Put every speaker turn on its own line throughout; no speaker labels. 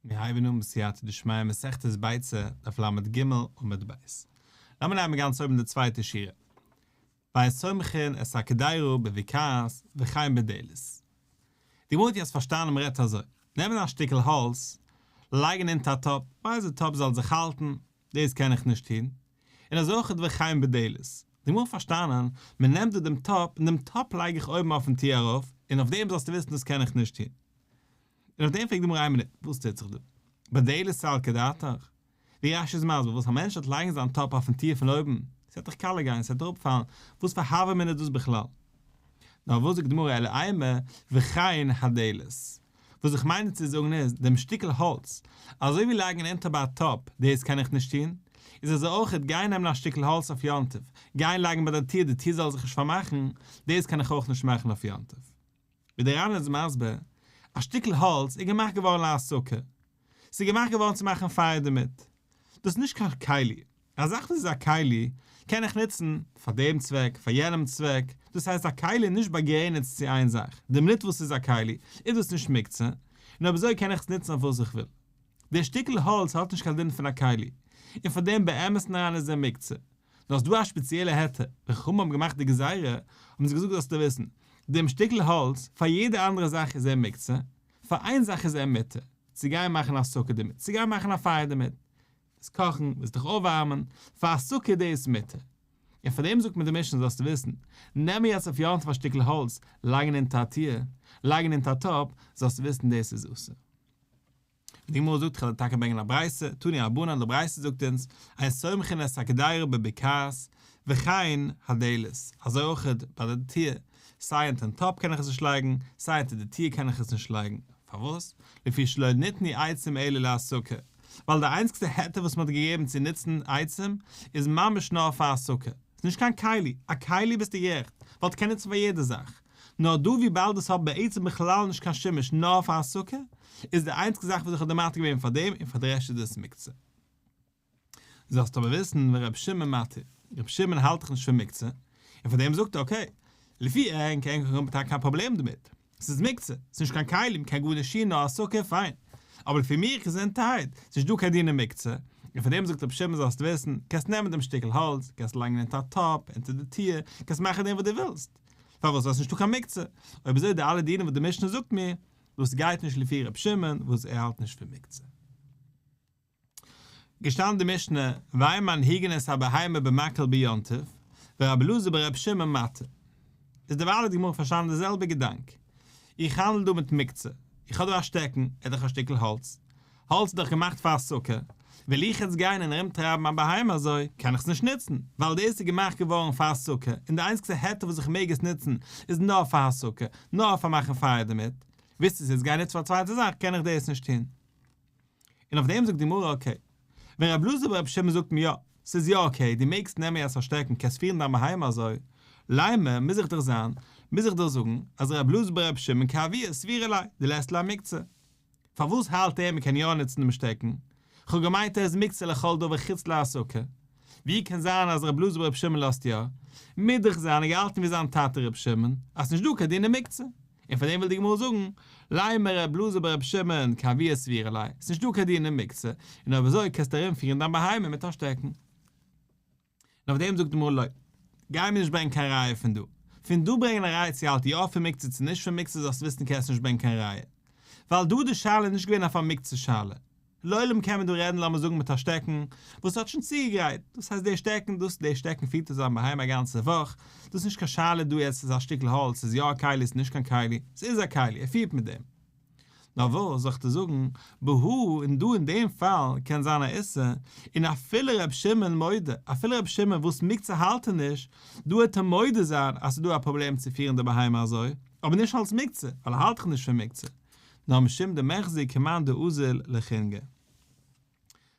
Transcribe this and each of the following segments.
מיר הייבן אן בסייעתא דשמיא מסכת ביצה, דף לג עמוד ב'. לאמיר נעמען גאנץ אויבן די צווייטע שורה. ואין סומכין את הקדירה בבקעת וכן בדלת. די גמרא האט יעצט פארשטאנען מען רעדט אזוי, נעמען א שטיקל האלץ, לייגן אונטער א טאפ, ווייל די טאפ זאל זיך האלטן, דאס קען איך נישט טון, און אזוי אויך וכן בדלת. די גמרא האט פארשטאנען, מען נעמט דא דעם טאפ און דעם טאפ לייג איך אויבן אויפן טיר ארויף, און אויף דעם זאלסטו וויסן דאס קען איך נישט טון. און אויף דעם פרעגט די גמרא איין מינוט, וואס טוט זיך דא? בדלת סלקא דעתך? ווי רש"י איז מסביר וואס א מענטש וועט לייגן זיין טאפ אויפן טיר פון אויבן, ס'וועט דאך קאליע גיין, ס'וועט אראפפאלן, וואס פאר הוה אמינא איז דאס בכלל? נאר וואס זאגט די גמרא אלא אימא וכן הדלת. וואס איך מיין צו זאגן איז, דעם שטיקל האלץ, אזוי ווי לייגן אונטער ביי א טאפ, דאס קען איך נישט טון, איז אזוי אויכעט גיין נעמען א שטיקל האלץ אויף יום טוב, גיין לייגן ביי די טיר די טיר זאל זיך נישט פארמאכן, דאס קען איך אויך נישט מאכן אויף יום טוב. ווי דער ר"ן איז מסביר, א שטיקל האלץ איז געמאכט געווארן להסקה, ס'איז געמאכט געווארן צו מאכן פייער דערמיט, דאס איז נישט קיין כלי, א זאך וואס איז א כלי קען איך נוצן פאר דעם צוועק, פאר יענעם צוועק, דאס הייסט א כלי איז נישט באגרעניצט צו איין זאך, די מינוט וואס ס'איז א כלי איז דאס נישט מוקצה, און אויב אזוי קען איך עס נוצן אויף וואס איך וויל. דער שטיקל האלץ האט נישט קיין דין פון א כלי, און פאר דעם באמת'ן אריין איז ער מוקצה. נאר ס'דא א שפעציעלע היתר, ווען חכמים האבן געמאכט די גזירה, האבן זיי געזאגט זאלסטו וויסן, דעם שטיקל האלץ, פאר יעדע אנדערע זאך איז ער מוקצה, פאר איין זאך איז ער מותר, צו גיין מאכן א סוכה דערמיט, צו גיין מאכן א פייער דערמיט, ווילסט קאכן, ווילסט דיך אויפווארמען, פאר א סוכה איז דאס מותר. און פאר דעם זאגט מיר די משנה זאלסטו וויסן, נעם מיר יעצט אויף יום טוב א שטיקל האלץ, לייגן אונטער א טיר, לייגן אונטער א טאפ, זאלסטו וויסן דאס איז אסור. ווי די גמרא זאגט כ'וועל טאקע ברענגען א ברייתא, תנו רבנן, די ברייתא זאגט אונז, אין סומכין את הקדירה בבקעת, וכן הדלת, אזוי אויך ביי די טיר, סיי אונטערן טאפ קען איך עס נישט לייגן, סיי אונטער די טיר קען איך עס נישט לייגן, פארוואס? לפי שלא ניתנו עצים אלא להסקה, ווייל די איינציגסטע היתר וואס מען האט געגעבן צו נוצן עצים איז ממש נאר פאר הסקה, ס'איז נישט קיין כלי, א כלי ביסטו גערעכט, ווייל מ'קען נוצן פאר יעדע זאך, נאר דא וויבאלד עס האט בעצם בכלל נישט קיין שימוש נאר פאר הסקה, איז די איינציגע זאך וואס איך האב דיר מתיר געווען פאר דעם און פאר די רעשט איז דאס מוקצה. זאלסט אבער וויסן ור' שמעון מתיר, ר' שמעון האלט דאך נישט פון מוקצה, און פאר דעם זאגט ער okay, לפי ענק ענק האבן טאקע קיין פראבלעם דערמיט, ס'איז מוקצה, ס'איז נישט קיין כלי, מ'קען גארנישט טון נאר הסקה, פיין. אבער לפי מיר געזונטהייט, ס'איז נישט דא קיין דיני מוקצה, און פאר דעם זאגט רבי שמעון זאלסט וויסן, קענסט נעמען דעם שטיקל האלץ, קענסט לייגן אונטער א טאפ, אונטער די טיר, קענסט מאכן דעם וואס דו ווילסט. פארוואס? ווייל ס'איז נישטא קיין מוקצה. אויב אזוי די אלע דינים וואס די משנה זאגט מיר, דאס גייט נישט לפי רבי שמעון וואס ער האלט נישט פון מוקצה. געשטאנען די משנה, ואין מנהיגין את הבהמה במקל ביום טוב, ורבי אלעזר ברבי שמעון מתיר. איז דערווייל האט די גמרא פארשטאנען די זעלבע געדאנק. איך האנדל דא מיט מוקצה. איך האב דא א שטעקן, ער איז דאך א שטיקל האלץ. האלץ איז דאך געמאכט פאר הסקה. וויל איך יעצט גיין און ארומטרייבן מיין בהמה אזוי, קען איך עס נישט נוצן, ווייל דאס איז געמאכט געווארן פאר הסקה, און די איינציגסטע היתר וואס איך מעג עס נוצן איז נאר פאר הסקה, נאר פאר מאכן פייער דערמיט. ווילסט עס יעצט גיין נוצן פאר א צווייטע זאך, קען איך דאס נישט טון. און אויף דעם זאגט די גמרא okay, ווען רבי אלעזר ברבי שמעון זאגט מיר יא, ס'איז יא okay, דו מעגסט נעמען יעצט א שטעקן, קענסט פירן דיין בהמה אזוי, לימא, מוז איך דאך זיין, מוז איך דאך זאגן, אז רבי אלעזר ברבי שמעון כאבוה סבירא ליה, דלית ליה מוקצה. פארוואס האלט ער מ'קען יא נוצן דעם שטעקן? כ'האב געמיינט ער איז מוקצה לכל דבר חוץ להסקה. ווי קען זיין אז רבי אלעזר ברבי שמעון לאזט יא? מוז דאך זיין ער געהאלטן ווי זיין טאטע רבי שמעון, אז ס'נישט דא קיין דיני מוקצה. און פאר דעם וויל די גמרא זאגן, לימא ר' אלעזר בר' שמעון כאבוה סבירא ליה, ס'איז נישט דא קיין דיני מוקצה, און אויב אזוי קענסטו ארום פירן דיין בהמה מיט א שטעקן. און אויף דעם זאגט די גמרא לא, גיי מיר נישט ברענגען קיין ראיה פון דא. פון דא ברענגען א ראיה צו האלט יא פון מוקצה צו נישט פון מוקצה זאלסטו וויסן קענסט נישט ברענגען קיין ראיה. ווייל דא די שאלה איז נישט געווען אויף א מוקצה שאלה. לעולם קען מען דא רעדן לאמיר זאגן מיט א שטעקן וואס האט שוין צוגעגרייט, דאס הייסט דער שטעקן דאס דער שטעקן פירט ער זיין בהמה א גאנצע וואך, דאס איז נישט קיין שאלה דא יעצט איז א שטיקל האלץ ס'איז יא א כלי ס'איז נישט קיין כלי, ס'איז א כלי ער פירט מיט דעם. נאר וואס זאל איך דיר זאגן, בהא און דא אין דעם פאל קען זיין א איסור, און אפילו ר' שמעון מודה, אפילו ר' שמעון וואס מוקצה האלט ער נישט, דא וועט ער מודה זיין אז ס'איז דא א פראבלעם צו פירן די בהמה אזוי, אבער נישט אלס מוקצה, ווייל ער האלט דאך נישט פון מוקצה. נאר משום דמיחזי כמאן דאזיל לחינגא.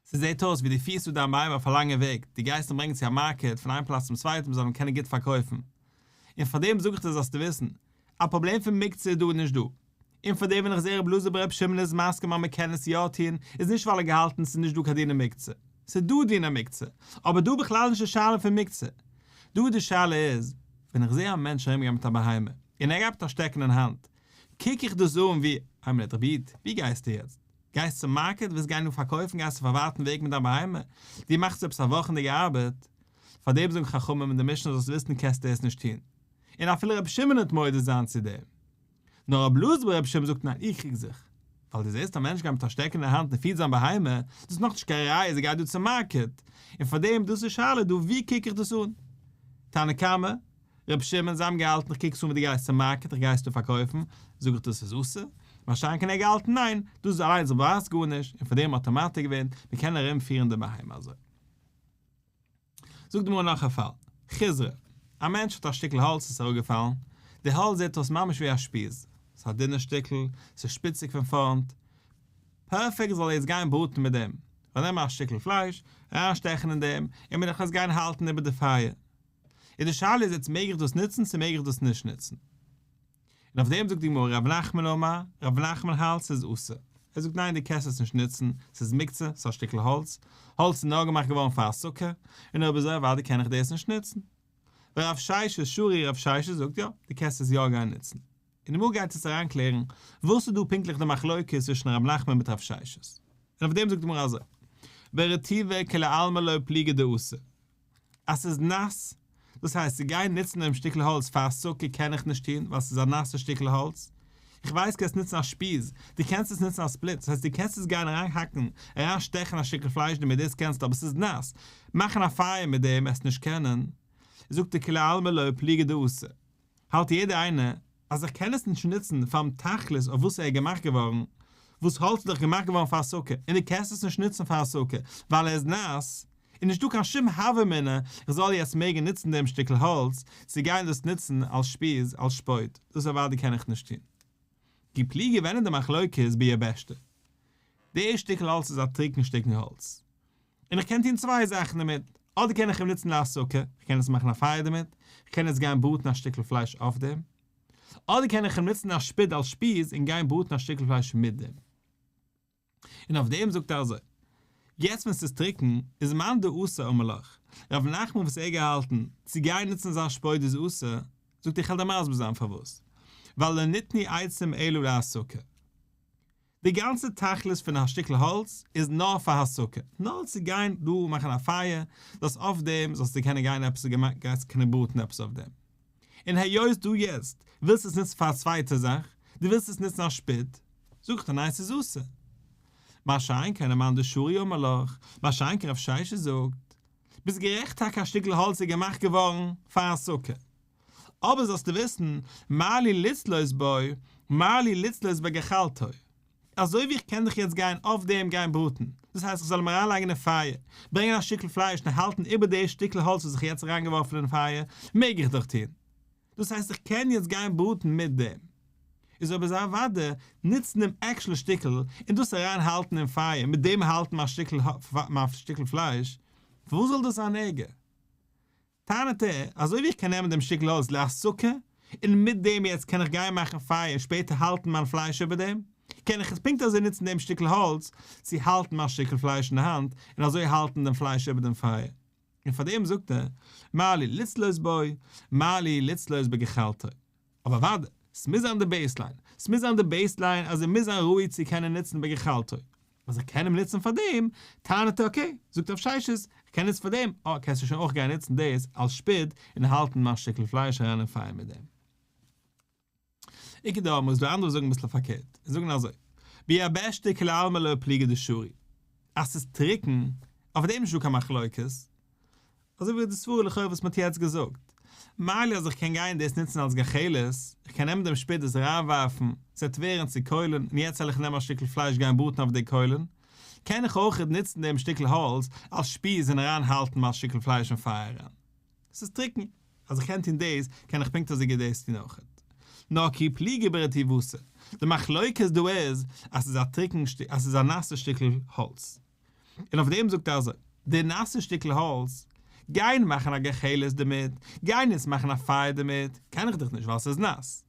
ס'זעט אויס ווי דו פירסט דא דיין בהמה אויף א לאנגע וועג, דו גייסט אים ברענגען צו א market פון איין פלאץ צום צווייטן מ'זאל אים קענען גוט פארקויפן. און פאר דעם זאג איך דיר זאלסטו וויסן, א פראבלעם פון מוקצה איז דא נישט דא. און פאר דעם ווען איך זע רבי אלעזר ברבי שמעון איז מסכים אז מ'קען עס יא טון, איז נישט ווייל ער געהאלטן ס'איז נישט דא קיין דיני מוקצה. ס'איז דא דיני מוקצה, אבער דא בכלל נישט די שאלה פון מוקצה. דא די שאלה איז, ווען איך זע א מענטש ארומגיין מיט א בהמה, און ער גייט מיט א שטעקן אין האנט, קוק איך דאס אן ווי, איין מינוט רבי איד, ווי גייסטו יעצט? גייסט צום מארקעט, ווילסט גיין דא פארקויפן, גייסט אויף א ווייטן וועג מיט דיין בהמה, דו מאכסט עפעס א וואכענדיגע ארבעט, פאר דעם זאגן חכמים אין די משנה זאלסט וויסן קענסטו עס נישט טון. און אפילו רבי שמעון וועט מודה זיין צו דעם. נאר רבי אלעזר ברבי שמעון זאגט ניין איך קריג זיך. ווייל דו זעסט א מענטש גיין מיט א שטעקן אין די האנט און פירט זיין בהמה, דאס איז נאכנישט קיין ראיה אז ער גייט דא צום מארקעט. און פאר דעם דאס איז שאלה דא ווי קוק איך דאס אן? תנא קמא, רבי שמעון זיי האבן געהאלטן איך קוק עס אן ווי דו גייסט צום מארקעט איך גיי עס דא פארקויפן, זאג איך דאס איז אסור, מה שאין כן ער האט געהאלטן ניין, דאס איז אליינס ווייזט גארנישט, און פאר דעם האט ער מתיר געווען, מען קען ארום פירן די בהמה אזוי. זאגט די גמרא נאך א פאל, חיזרא, א מענטש האט א שטיקל האלץ עס איז אראפגעפאלן, די האלץ זעט אויס ממש ווי א שפיז, ס'איז א דינע שטיקל, ס'איז שפיציג פון פארנט, פערפעקט זאל ער יעצט גיין בראטן מיט דעם, זאל נעמען א שטיקל פלייש, אריינשטעכן אין דעם, און מען דארף עס גיין האלטן איבער די פייער. און די שאלה איז יעצט מעג איך דאס נוצן צו מעג איך דאס נישט נוצן? און אויף דעם זאגט די גמרא רב נחמן אמר, רב נחמן האלט ס'איז אסור, ער זאגט ניין דו קענסט עס נישט נוצן, ס'איז מוקצה, ס'איז א שטיקל האלץ, האלץ איז נאר געמאכט געווארן פאר א סוכה, און אויב אזוי אוודאי קען איך דאס נישט נוצן. ורב ששת שרי רב ששת זאגט יא, דו קענסט עס יא גיין נוצן. און די גמרא גייט יעצט אריינקלערן וואס איז דא פונקטליך די מחלוקת צווישן רב נחמן מיט רב ששת. און אויף דעם זאגט די גמרא אזוי, ברטיבא כולי עלמא לא פליגי דאסור. אז ס'איז נאס, דאס הייסט צו גיין נוצן דעם שטיקל האלץ פאר א סוכה קען איך נישט טון ווייל ס'איז א נאסע שטיקל האלץ, איך ווייס קענסט נוצן א שפיז, דו קענסט עס נוצן א שפליט, דאס הייסט דו קענסט עס גיין אריינהאקן, אריין שטעכן א שטיקל פלייש דערמיט דאס קענסטו אבער ס'איז נאס, מאכן א פייער מיט דעם עסט נישט קענען, זאגט ער כולי עלמא לא פליגי דאסור. האלט יעדער איינער אז איך קען עס נישט נוצן פארן תכלית אויף וואס ער איז געמאכט געווארן, וואס האלץ איז דאך געמאכט געווארן פאר א סוכה און דו קענסט עס נישט נוצן פאר א סוכה ווייל ער איז נאס, איז נישטא קיין שום הוה אמינא איך זאל יעצט מעגן נוצן דעם שטיקל האלץ צו גיין דאס נוצן אלס שפיז אלס שפוד, דאס אוודאי קען איך נישט טון. כי פליגי ווען איז די מחלוקת ביבשתא? די שטיקל האלץ איז א טרוקן שטיקן האלץ, און איך קען טון צוויי זאכן דערמיט, אדער קען איך אים נוצן להסקה, איך קען עס מאכן א פייער דערמיט, איך קען עס גיין בראטן א שטיקל פלייש אויף דעם, אדער קען איך אים נוצן א שפיד אלס שפיז און גיין בראטן א שטיקל פלייש מיט דעם. און אויף דעם זאגט ער אזוי, יעצט ווען ס'איז טרוקן, איז מאן דאסר אמר לך, ר' נחמן וואס ער געהאלטן, צו גיין נוצן זיין שפוד איז אסור, זאגט ער איך וועל דיר מסביר זיין פארוואס, ווייל לא ניתנו עצים אלא להסקה. די גאנצע תכלית פון א שטיקל האלץ איז נאר פאר הסקה, נאר צו גיין דא מאכן א פייער, זאלסט אויף דעם זאלסטו קענען גיין עפעס גייסט קענען בראטן עפעס אויף דעם. און היות דו יעצט ווילסט עס נוצן פאר א צווייטע זאך, דו ווילסט עס נוצן אלס שפיד, זאג איך דיר ניין ס'איז אסור. מה שאין כן למאן דשרי אמר לך, מה שאין כן רב ששת זאגט, ביסט גערעכט טאקע א שטיקל האלץ איז געמאכט געווארן פאר הסקה, אבער זאלסטו וויסן, מה לי לצלות בו, מה לי לצלות בגחלתו. אזוי ווי איך קען דיך יעצט גיין אויף דעם גיין בראטן, דאס הייסט איך זאל אים אריינלייגן אין פייער, ברענגען א שטיקל פלייש און האלטן איבער די שטיקל האלץ וואס איך יעצט אריינגעווארפן אין פייער, מעג איך דאך טון. דאס הייסט איך קען יעצט גיין בראטן מיט דעם. איז אויב אזוי אוודאי נוצן דעם actual שטיקל און דאס אריין האלטן אין פייער, מיט דעם האלטן מיין שטיקל מיין שטיקל פלייש, פארוואס זאל דאס זיין ערגער? טענה'ט ער, אזוי ווי איך קען נעמען דעם שטיקל האלץ להסקה, און מיט דעם יעצט קען איך גיין מאכן פייער און שפעטער האלטן מיין פלייש איבער דעם, קען איך עס פונקט אזוי נוצן דעם שטיקל האלץ צו האלטן מיין שטיקל פלייש אין די האנט, און אזוי האלטן דעם פלייש איבער דעם פייער. און פאר דעם זאגט ער, מה לי לצלות בו, מה לי לצלות בגחלתו. אבער אוודאי, ס'מוז זיין די baseline, ס'מוז זיין די baseline אז ער מוז זיין ראוי צו קענען נוצן בגחלתו. אז איך קען אים נוצן פאר דעם, טענה'ט ער okay, זאגט רב ששת, איך קען נוצן פאר דעם, אה, קענסטו שוין אויך גיין נוצן דאס אלס שפיד און האלטן מיין שטיקל פלייש אריין אין פייער מיט דעם. איכא דאמרי איז דא אנדערע וואס זאגן אביסל פארקערט, און זאגן אזוי, ביבשתא כולי עלמא לא פליגי דשרי, אז ס'איז טרוקן, אויף דעם איז נישטא קיין מחלוקת, אזוי ווי די סברא לכאו' וואס מ'האט יעצט געזאגט. מילא אז איך קען גיין דאס נוצן אלס גחלת, איך קען נעמען דעם שפיד עס אריינווארפן, ס'וועט ווערן צו קוילן, און יעצט וועל איך נעמען א שטיקל פלייש גיין בראטן אויף די קוילן, קען איך אויכעט נוצן דעם שטיקל האלץ אלס שפיז און אריין האלטן מיין שטיקל פלייש אין פייער אריין. עס איז טרוקן. אז איך קען טון דאס, קען איך פונקט אזוי גוט דאס טון אויכעט. נאר כי פליגי ברטיבתא. די מחלוקת דא איז אז ס'איז א טרוקן שטיקל, אז ס'איז א נאסע שטיקל האלץ. און אויף דעם זאגט ער אזוי, די נאסע שטיקל האלץ, גיין מאכן א גחלת דערמיט, גיין יעצט מאכן א פייער דערמיט, קען איך דאך נישט ווייל ס'איז נאס.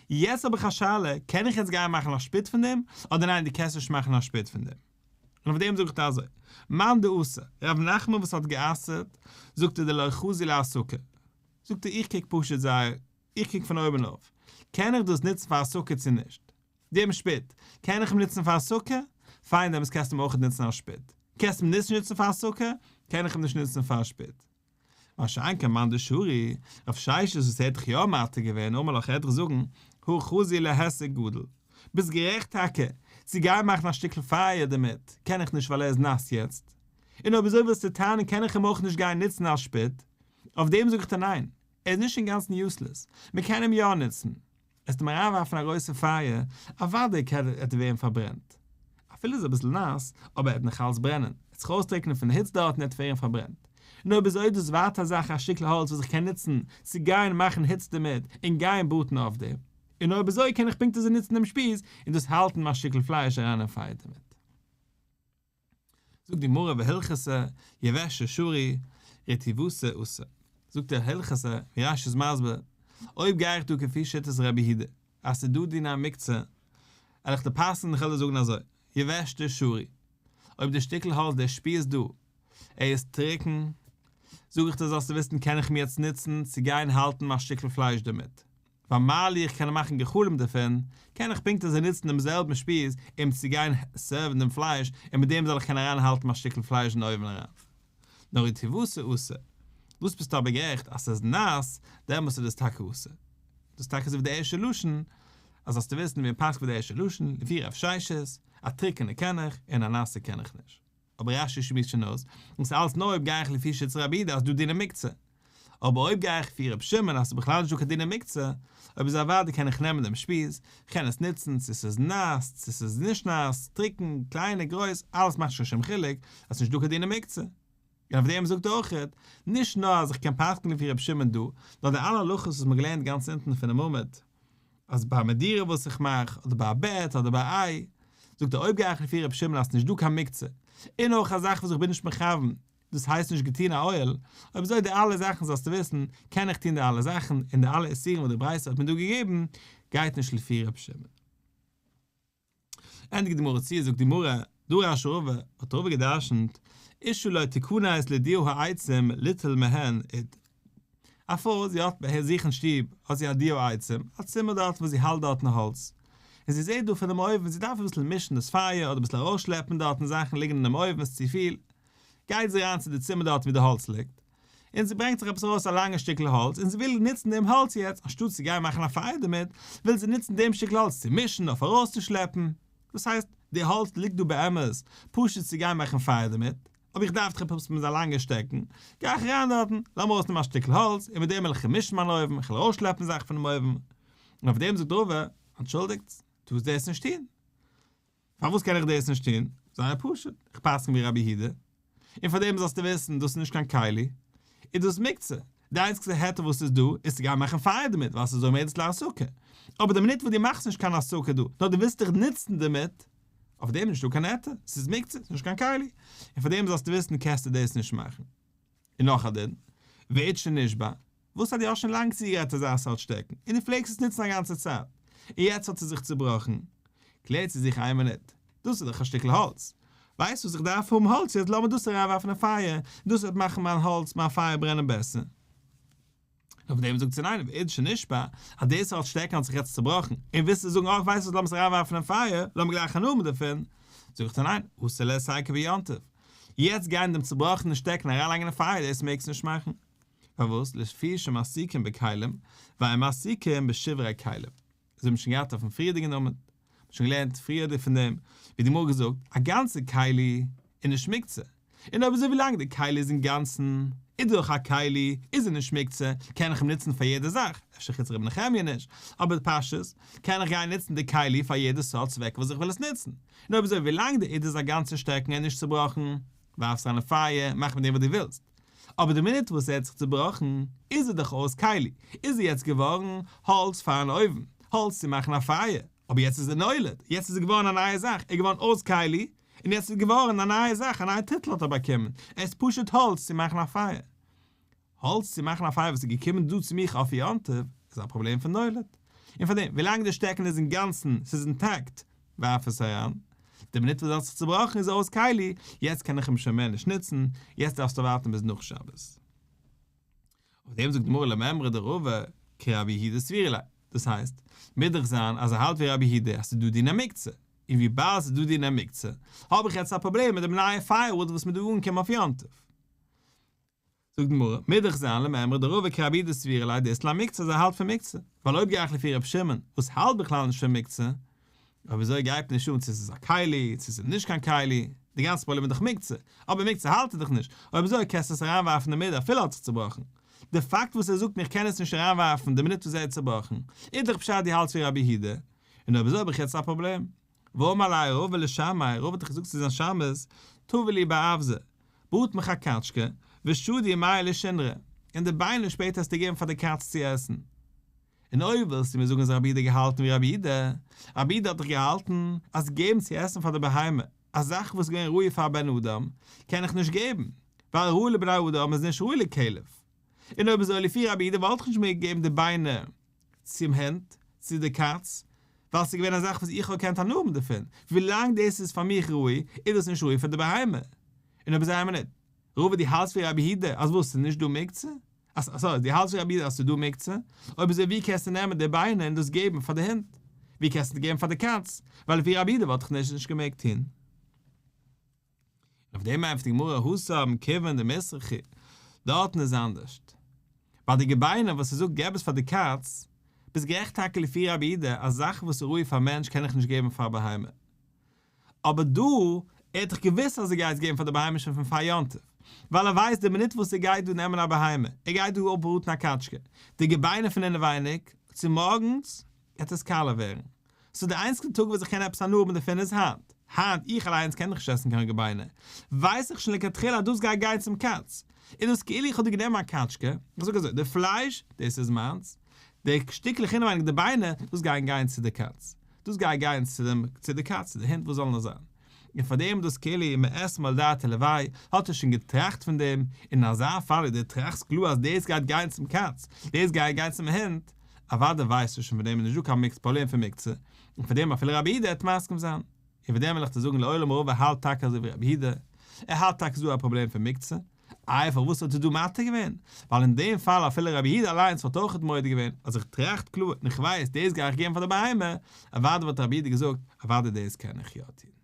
יעצט האב איך א שאלה, קען איך יעצט גיין מאכן א שפיד פון דעם, אדער ניין דו קענסט נישט מאכן א שפיד פון דעם. און אויף דעם זאגט ער אזוי, מאן דאסר, ר' נחמן וואס האט גע'אסר'ט, זאגט ער דלא חזי להסקה. זאגט ער איך קוק פשוט זייער, איך קוק פון אויבן אויף, קען איך דאס נוצן פאר הסקה צו נישט? דעם שפיד, קען איך אים נוצן פאר הסקה? פיין דעמאלטס קענסטו אים אויך נוצן אלס שפוד. קענסט אים נישט נוצן פאר א סוכה, קען איך אים נישט נוצן פאר א שפוד. מה שאין כן מאן דשרי, רב ששת וואס ער האט דאך יא מתיר געווען, אמר לך ער וועט דיך זאגן, הא חזי להיסק גדול. ביסט גערעכט טאקע, צו גיין מאכן א שטיקל פייער דערמיט, קען איך נישט ווייל ער איז נאס יעצט. און אויב אזוי ווילסטו טענה'ן קען איך אים אויך נישט גיין נוצן אלס שפוד. אויף דעם זאג איך דיר ניין, ער איז נישט אינגאנצן useless, מען קען אים יא נוצן. וועסט אים אריינווארפן א גרויסע פייער, אוודאי קען ער ווערן פארברענט. אפילו איז אביסל נאס, אבער ער וועט נאך אלץ ברענען, ער וועט זיך אויסטריקענען פון די היץ דארט און ער וועט ווערן פארברענט. און אויב אזוי איז דאס ווייטער א זאך א שטיקל האלץ וואס איך קען נוצן צו גיין מאכן היץ דערמיט און גיין בראטן אויף דעם. און אויב אזוי קען איך פונקט אזוי נוצן דעם שפיז און דאס האלטן מיין שטיקל פלייש אריין אין פייער דערמיט. זאגט די גמרא והלכתא יבשה שרי רטיבתו אסור, זאגט ער הלכתא, ווי רש"י איז מסביר, אויב גיי איך דא כפי שיטת רבי יהודה אז ס'איז דא דיני מוקצה, וועל איך דיר פסק'נען איך וועל דיר זאגן אזוי, יבשתו שרי, אויב די שטיקל האלץ דער שפיז דא, ער איז טרוקן, זאג איך דיר זאלסטו וויסן קען איך אים יעצט נוצן צו גיין האלטן מיין שטיקל פלייש דערמיט, ווייל מה לי איך קען מאכן גחלים דערפון, קען איך פונקט אזוי נוצן דעם זעלבן שפיז אים צו גיין serve ן דעם פלייש, און מיט דעם זאל איך קענען אריינהאלטן מיין שטיקל פלייש אין אויוון אריין. נאר רטיבתו אסור. דאס ביסטו אבער גערעכט אז ס'איז נאס, דעמאלס איז דאס טאקע אסור. דאס איז טאקע אזוי ווי די ערשטע לשון, אז זאלסטו וויסן ווי מ'פסק'ט ווי די ערשטע לשון, לפי רב ששת, א טרוקענע קען איך, און א נאסע קען איך נישט. אבער רש"י שמועסט שוין אויס, און ס'איז אלץ נאר אויב גיי איך לפי שיטת רבי יהודה אז דא דיני מוקצה. אבער אויב גיי איך לפי רבי שמעון אז ס'איז בכלל נישט דא קיין דיני מוקצה, אויב איז אוודאי קען איך נעמען דעם שפיז, כ'קען עס נוצן צו ס'איז נאס צו ס'איז נישט נאס, טרוקן, קליינע, גרויס, אלעס מאכט נישט קיין שום חילוק, אז ס'נישט דא קיין דיני מוקצה. און אויף דעם זאגט ער אויכעט, נישט נאר אז איך קען פסק'נען לפי רבי שמעון דא, נאר די אלע הלכות וואס מ'האט געלערנט גאנץ אונטן פונעם עמוד, אז ביי א מדורה וואס איך מאך, אדער ביי א בעט, אדער ביי א איי, זאגט ער אויב גיי איך לפי רבי שמעון אז ס'נישט דא קיין מוקצה, און אויך א זאך וואס איך בין נישט מכוון, דאס הייסט נישט געטון א אוהל, אויב אזוי די אלע זאכן זאלסטו וויסן, קען איך טון די אלע זאכן, און די אלע איסורים וואס די ברייתא האט מיר דא געגעבן, גייט נישט לפי רבי שמעון. ענדיגט די גמרא צו, זאגט די גמרא, דרש רבא, האט רבא גע'דרש'נט, אשה לא תכנס לדיו העצים ליטול מהן אוד. א פרוי, זי האט ביי זיך אין שטוב, האט זי א דיו העצים, א צימער דארט וואס זי האלט דארטן האלץ, און זי זעט דא פונעם אויוון, זי דארף אביסל מישן דאס פייער, אדער אביסל ארויסשלעפן דארטן זאכן ליגן אינעם אויוון, ס'איז צופיל, גייט זי אריין צו די צימער דארט ווי די האלץ ליגט, און זי ברענגט זיך עפעס ארויס א לאנגע שטיקל האלץ, און זי וויל נוצן דעם האלץ יעצט, אנשטאט צו גיין מאכן א פייער דערמיט, וויל זי נוצן דעם שטיקל האלץ צו מישן, אויף ארויסצושלעפן. דאס הייסט, די האלץ ליגט דא באמת פשוט צו גיין מאכן פייער דערמיט, אבער איך דארף דאך עפעס מיט א לאנגע שטעקן, גיי איך אריין דארטן, לאמיר ארויסנעמען א שטיקל האלץ, און מיט דעם וועל איך מישן מיין אויוון, איך וועל ארויסשלעפן זאכן פונעם אויוון. און אויף דעם זאגט רבא, אנטשולדיגט, טארסט דאס נישט טון. פארוואס קען איך דאס נישט טון? זייער פשוט, איך פסק'ן ווי רבי יהודה, און פאר דעם זאלסטו וויסן, דאס איז נישט קיין כלי, איז דאס מוקצה. די איינציגסטע היתר וואס איז דא, איז צו גיין מאכן פייער דערמיט, ווייל ס'איז עומדת להסקה. אבער די מינוט וואס דו מאכסט נישט קיין הסקה דא, נאר דו ווילסט דיך נוצן דערמיט, אויף דעם איז נישטא קיין היתר, ס'איז מוקצה, ס'איז נישט קיין כלי. און פאר דעם זאלסטו וויסן קענסטו דאס נישט מאכן. און נאך א דין, ועוד שנשבר, וואס אז דו האסט שוין לאנג צוגעגרייט אזא סארט שטעקן, און דו פלעגסט עס נוצן א גאנצע צייט, און יעצט האט עס זיך צובראכן, קלערט זי זיך איין מינוט, דאס איז דאך א שטיקל האלץ, ווייסט וואס איך דארף האבן האלץ יעצט לאמיר דאס אריינווארפן אין פייער, דאס וועט מאכן מיין האלץ, מיין פייער ברענען בעסער. אויף דעם זאגט זי ניין, ועוד שנשבר, אז די סארט שטעקן האט זיך יעצט צובראכן, און ווילסטו זאגן אך ווייסט וואס לאמיר עס אריינווארפן אין פייער, לאמיר גלייך הנאה האבן דערפון, זאגט זי ניין, אסור להסיקה ביום טוב, יעצט גיין דעם צובראכענעם שטעקן אריינלייגן אין פייער דאס מעגסטו נישט מאכן. פארוואס? לפי שמסיקין בכלים, ואין מסיקין בשברי כלים. אזוי האבן מיר שוין געהאט אויפן פריערדיגן עמוד, מ'האט שוין געלערנט פריער פון דעם, ווי די גמרא האט געזאגט, א גאנצע כלי איז נישט מוקצה, און אויב אזוי ווי לאנג די כלי איז אינגאנצן איז דאך א כלי, איז ער נישט מוקצה, קען איך אים נוצן פאר יעדע זאך, אפשר חוץ רבי נחמיה נישט, אבער פשטות, קען איך גיין נוצן די כלי פאר יעדע סארט צוועק וואס איך וויל עס נוצן, און אויב אזוי ווי לאנג די אוד איז א גאנצע שטעקן און נישט צובראכן, ווארף עס אריין אין פייער, מאך מיט דעם וואס דו ווילסט. אבער די מינוט וואס ער האט זיך צובראכן, איז ער דאך אויס כלי, איז ער יעצט געווארן האלץ פארן אויוון, האלץ צו מאכן א פייער, אבער יעצט איז ער נולד, יעצט איז ער געווארן א נייע זאך, ער איז געווארן אויס כלי, און יעצט איז געווארן א נייע זאך, א נייע טיטל האט ער באקומען, ער איז פשוט האלץ צו מאכן א פייער. האלץ צו מאכן א פייער וואס איז געקומען דא צו מיך אויף יום טוב, איז א פראבלעם פון נולד. און פאר דעם, ווילאנג די שטעקן איז אינגאנצן, ס'איז intact, ווארף עס אריין. די מינוט וואס עס האט זיך צובראכן איז ער אויס כלי, יעצט קען איך אים שוין מער נישט נוצן, יעצט דארפסטו ווארטן ביז נאך שבת. אויף דעם זאגט די גמרא למימרא דרבא כרבי יהודה סבירא ליה, דאס הייסט, מוז דאך זיין אז ער האלט ווי רבי יהודה אז ס'איז דא דיני מוקצה. און וויבאלד ס'איז דא דיני מוקצה, האב איך יעצט א פראבלעם מיט דעם נייע firewood וואס מ'איז דא אנגעקומען אויף יום טוב. זאגט די גמרא, מוז דאך זיין למימרא דרבא כרבי יהודה סבירא ליה דאית ליה מוקצה אז ער האלט פון מוקצה, ווייל אויב גיי איך לפי רבי שמעון וואס האלט בכלל נישט פון מוקצה, אויב אזוי גייט נישט אן צו עס איז א כלי צו עס איז נישט קיין כלי, די גאנצע פראבלעם איז דאך מוקצה, אבער מוקצה האלט ער דאך נישט, אויב אזוי קענסטו עס אריינווארפן די מינוט אפילו האט זיך צובראכן. די פאקט וואס ער זאגט מיר איך קען עס נישט אריינווארפן די מינוט וואס ער האט צובראכן, איז דאך פשט דו האלטסט ווי רבי יהודה, און אויב אזוי האב איך יעצט א פראבלעם. ואמר ליה רבא לשמעיה, רבא האט דאך געזאגט צו זיין שמש, תבי לי בר אווזא, בראט מיך א קאטשקע, ושדי מיא לשונרא, און די ביינער שפעטער האסטו געגעבן פאר די קאץ צו עסן. און אויב ווילסטו מיר זאגן אז רבי יהודה געהאלטן ווי רבי יהודה, רבי יהודה האט דאך געהאלטן אז געבן צו עסן פאר די בהמה, א זאך וואס איז געווען ראוי פאר א בן אדם, קען איך נישט געבן, ווייל ראוי לבני אדם איז נישט ראוי לכלב. און אויב אזוי לפי רבי יהודה וואלט איך נישט מער געגעבן די ביינער צום הונט, צו די קאץ, ווייל ס'איז געווען א זאך וואס איך האב געקענט הנאה האבן דערפון, ווילאנג דאס איז פאר מיך ראוי, איז דאס נישט ראוי פאר די בהמה. און אויב אזוי איין מינוט, רבא דו האלטסט ווי רבי יהודה אז וואס ס'איז נישט דא מוקצה? אז sorry, דו האלטסט ווי רבי יהודה אז ס'איז דא מוקצה? אויב אזוי ווי קענסטו נעמען די ביינער און דאס געבן פאר די הונט? ווי קענסטו עס געבן פאר די קאץ? ווייל לפי רבי יהודה וואלט איך נישט נישט געמעגט טון. אויף דעם ענטפערט די גמרא התם כיוון דמיסרך, דארטן איז אנדערשט. ביי די געביינער וואס ער זאגט געב עס פאר די קאץ, ביסט גערעכט טאקע לפי רבי יהודה אז זאכן וואס איז ראוי פאר מענטש קען איך נישט געבן פאר בהמה. אבער דא, ער האט דאך געוואוסט אז ער גייט עס געבן פאר די בהמה שוין פון פאר יום טוב, ווייל ער ווייסט די מינוט וואס ער גייט דא נעמען א בהמה, ער גייט דא אפבראטן א קאטשקע, די געביינער פון אינעווייניג, צומארגנס גייט עס קאלע ווערן. so די איינציגסטע טאג וואס איך קען עפעס הנאה האבן דערפון איז היינט. היינט, איך אליינס קען דאך נישט עסן קיין געביינער, ווייס איך שוין לכתחילה אז דאס גייט גיין צום קאץ. איז דאס כאילו איך האב דא גענומען א קאטשקע, איך זאג אזוי, די פלייש, דאס איז מיינס, די שטיקלעך אינעווייניג די ביינער, דאס גייען גיין צו די קאץ. דאס גייט גיין צו דעם, צו די קאץ, צו די הונט, וואס זאל נאר זיין. און פאר דעם איז דאס כאילו מאתמול דעתיה עילויה, האט ער שוין געטראכט פון דעם, און אין אזא פאל ווי דו טראכסט קלאר אז דאס גייט גיין צום קאץ, דאס גייט גיין צום הונט, אוודאי ווייסטו שוין פון דעם איז נישטא קיין מיקס פראבלעם פון מוקצה, און פאר דעם אפילו רבי יהודה העט מסכים זיין. און פאר דעם וויל איך דיר זאגן לעולם רבא האלט טאקע אזוי ווי רבי יהודה, ער האלט טאקע ס'איז דא א פראבלעם פון מוקצה, איי פארוואס האט ער דא מתיר געווען? ווייל אין דעם פאל אפילו רבי יהודה אליינס וואלט אויכעט מודה געווען אז איך טראכט קלאר און איך ווייס דאס גיי איך געבן פאר די בהמה, אוודאי וואלט רבי יהודה געזאגט אוודאי דאס קען איך יא טון.